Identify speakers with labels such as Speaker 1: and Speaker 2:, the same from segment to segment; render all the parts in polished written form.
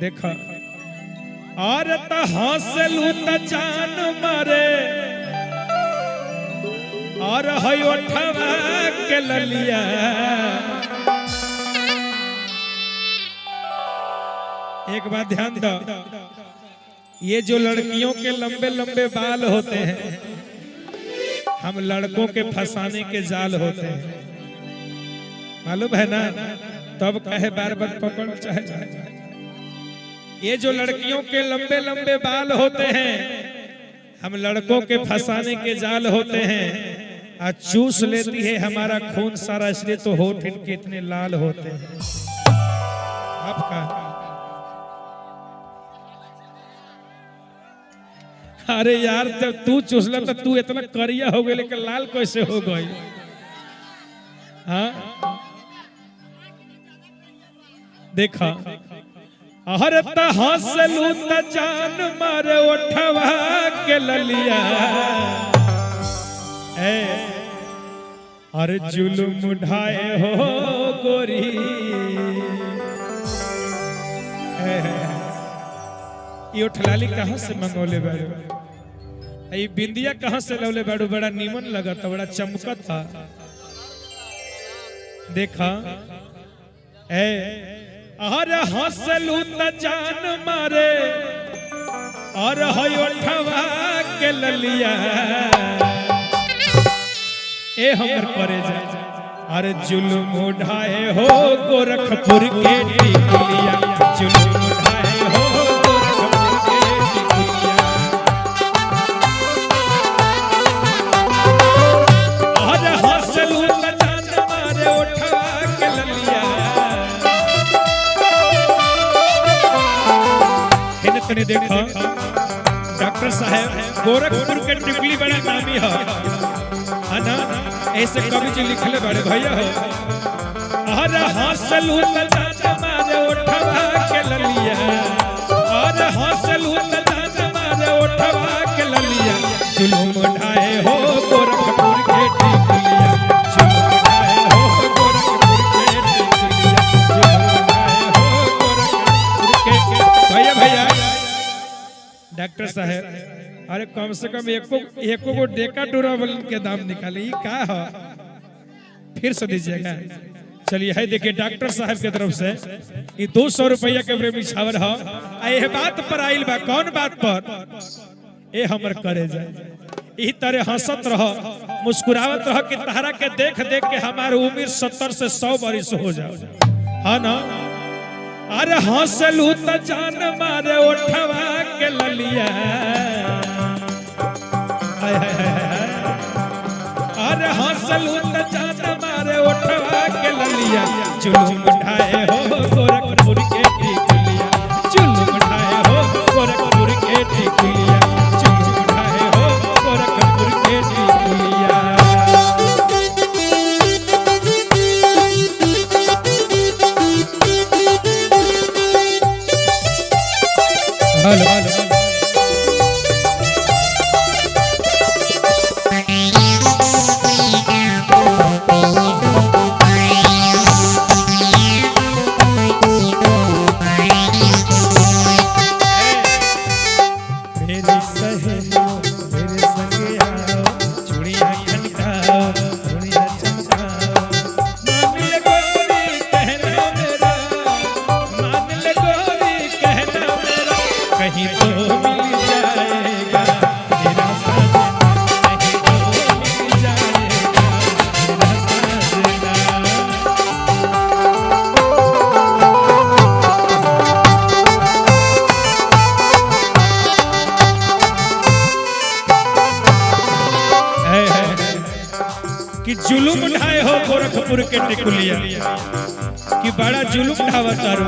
Speaker 1: देखा, और त हंसलू त जान मारे और हई ओठवा के ललिया। एक बात ध्यान दो, ये जो लड़कियों के लंबे लंबे बाल होते हैं, हम लड़कों के फंसाने के जाल होते हैं, मालूम है ना? तब कहे बार बार पकड़ चाहे चाहे। ये जो लड़कियों के लंबे लंबे बाल होते हैं, हम लड़कों के फंसाने के जाल होते हैं। आज चूस लेती है हमारा खून सारा, इसलिए तो होठ इनके इतने लाल होते हैं। आपका अरे यार, जब तू चूसला तो तू इतना करिया हो गई, लेकिन लाल कैसे हो गई? हाँ देखा, हर त हंसलू त जान मारे ओठवा के ललिया। ए अरे जुलुम ढाए हो गोरी, ये ओठलाली कहाँ से मंगौले बाड़ू? ये बिंदिया कहाँ से लौले बाड़ू? बड़ा नीमन लगता, बड़ा चमकत था। देखा, ए अरे हंसलू त जान मारे और हई ओठवा के ललिया। ए हमर करे जा, अरे जुलुम ढाए हो गोरखपुर के टिकुलिया, जुलुम ढाए हो गोरखपुर के टिकुलिया। अरे हंसलू त जान मारे ओठवा के ललिया। तने देखा डॉक्टर साहब, गोरखपुर के टिकली बड़ा नामी है ना? ऐसे कवि जी लिखले बड़े भैया हो। अरे हंसलू त जान मारे ओठवा के ललिया, अरे हंसलू त जान मारे ओठवा के ललिया, जुलुम ढाए हो गोरखपुर के टिकुलिया, जुलुम ढाए हो गोरखपुर के टिकुलिया, जुलुम ढाए हो गोरखपुर के। भैया भैया डॉक्टर साहब, अरे कम से कम एको एको को डेका डोरा के दाम निकाले, ये का है? फिर से दीजिएगा। चलिए है देखिए डॉक्टर साहब के तरफ से ये 200 रुपया के प्रेम निछावर है। आ यह बात पर आइल बा, कौन बात पर? ए हमर करे जाए, यही तरह हंसत रह, मुस्कुरावत रह कि तहरा के देख देख के हमारे उम्र 70 से 100 बरिस हो जाओ। हाँ ना? अरे हंसलू त जान मारे ओठवा के ललिया, अरे हंसलू त जान मारे ओठवा के ललिया, जुलुम ढाए हो गोरखपुर के टिकुलिया, जुलुम ढाए हो गोरखपुर के टिकुलिया, जुलुम ढाए हो गोरखपुर के टिकुलिया। हेलो हेलो, मेरी सहेलियों मेरे संग आओ, चूड़ियां खनकाओ, चूड़ियां चमकाओ, मान ले गोरी कहना मेरा, मान ले गोरी कहना मेरा, कहीं तो मिल जाएगा मेरा साजना, कहीं तो मिल जाएगा मेरा साजना। कि जुलुम ढाए हो गोरखपुर के टिकुलिया, कि बड़ा जुलुम ढावा तारू।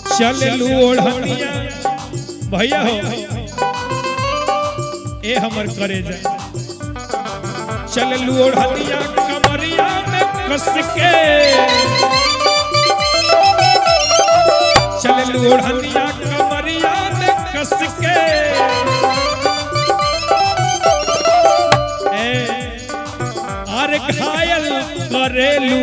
Speaker 1: चल लू ओढ़निया भैया हो, ए हमर करे जा, चल लू ओढ़निया कमरिया में कस के, चल लू ओढ़निया कमरिया में कस के, अरे घायल करेलू,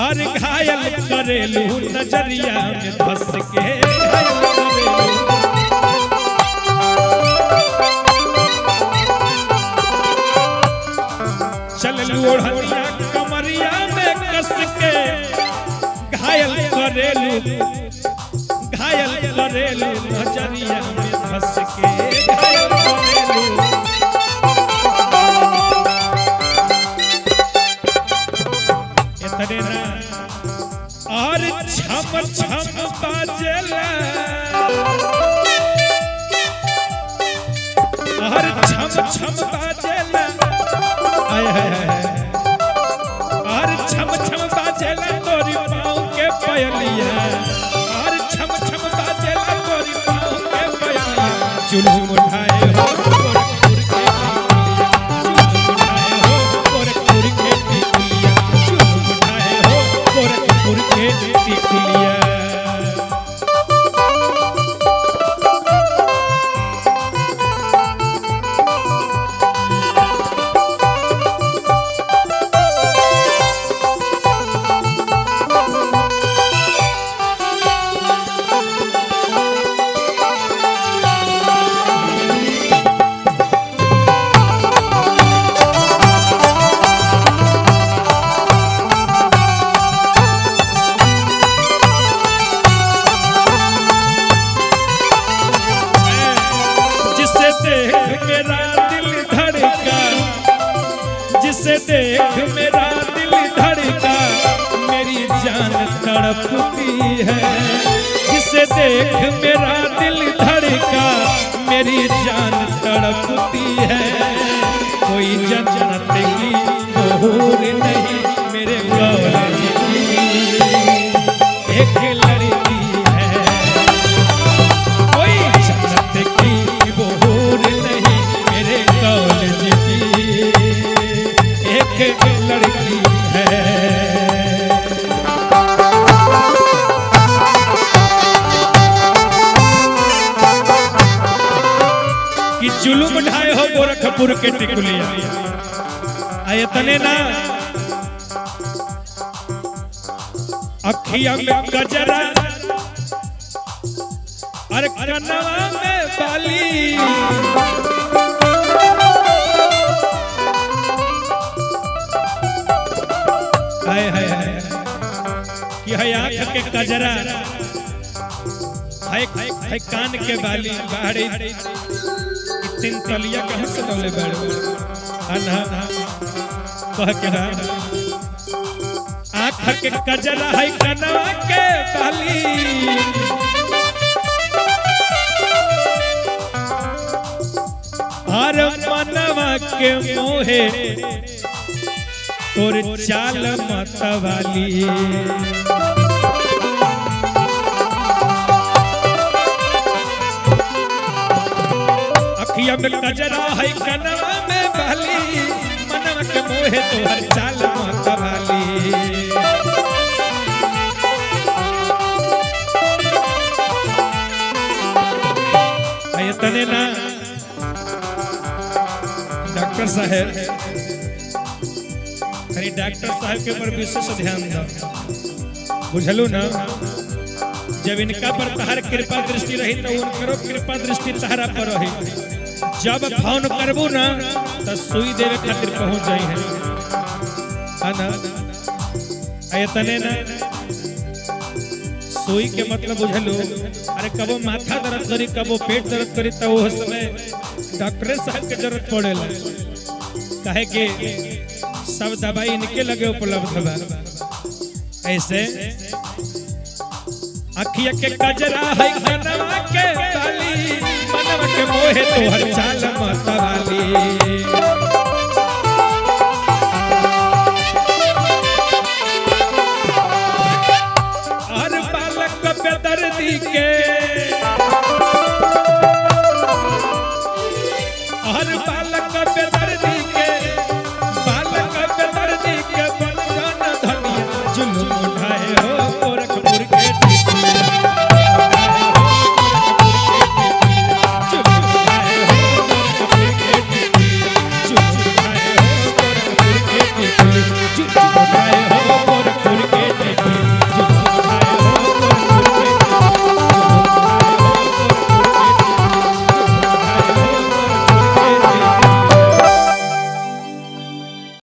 Speaker 1: और घायल करेलू नजरिया में धस के, घायल करेलू। चललू ओढ़निया कमरिया में कस के, घायल करेलू, घायल करेलू नजरिया में धस के, घायल करेलू। इतने ना और छम छम बाजेला, और छम छम बाजेला, आय हाय हाय, और छम छम बाजेला तोरी पाँव के पयलिया, और छम छम बाजेला तोरी पाँव के पयलिया। जुलूम उठाए हो गोरखपुर के टिकुलिया, जुलूम उठाए हो गोरखपुर के टिकुलिया, जुलूम उठाए हो गोरखपुर के टिकुलिया। जिसे देख मेरा दिल धड़का, जिसे देख मेरा दिल धड़का, मेरी जान तड़पती है। जिसे देख मेरा दिल धड़का, मेरी जान तड़पती है। कोई जन्नत की हूर नहीं मेरे कॉलेज की एक लड़की है, कोई जन्नत की हूर नहीं मेरे कॉलेज की एक लड़की है। कि जुलुम ढाए हो गोरखपुर के टिकुलिया, आए तने ना अखिया में गजरा, अरे कनवा में बाली, हाय हाय हाय, कि है आँख के गजरा, है है कान के बाली, बाहरी तीन तलिया कहाँ से दौले बाड़े अना कह के ना। आँख के गजरा है कनवा के बाली, और मनवा के मोहे तोर चाल मतवाली। अखिया में कजरा है कनवा में बाली, मनवा के मोहे तोहर चाल मतवाली। तने ना डॉक्टर साहब, अरे डॉक्टर साहब के ऊपर विशेष ध्यान दो, बुझलू ना। जब इनका पर तहार कृपा दृष्टि रही तो उनकरो कृपा दृष्टि तहरा पर रही। जब फोन करबू ना तो सुई देवे खातिर पहुंच जाई है, है ना। तने ना सुई के मतलब बुझलू, अरे कबो माथा दर्द करी कबो पेट दर्द करी तो वो समय डॉक्टर साहब के जरूरत पड़ेला, काहे कि सब दवाई इनके लगे उपलब्ध बा। ऐसे अखिया के कजरा है कनवा के बाली, मनवा के मोहे तोहर चाल मतवाली। हर बालक बेदर्दी के, हर बालक बेदर्दी के, बालक बेदर्दी के बन जान धनिया, जुलुम उठाए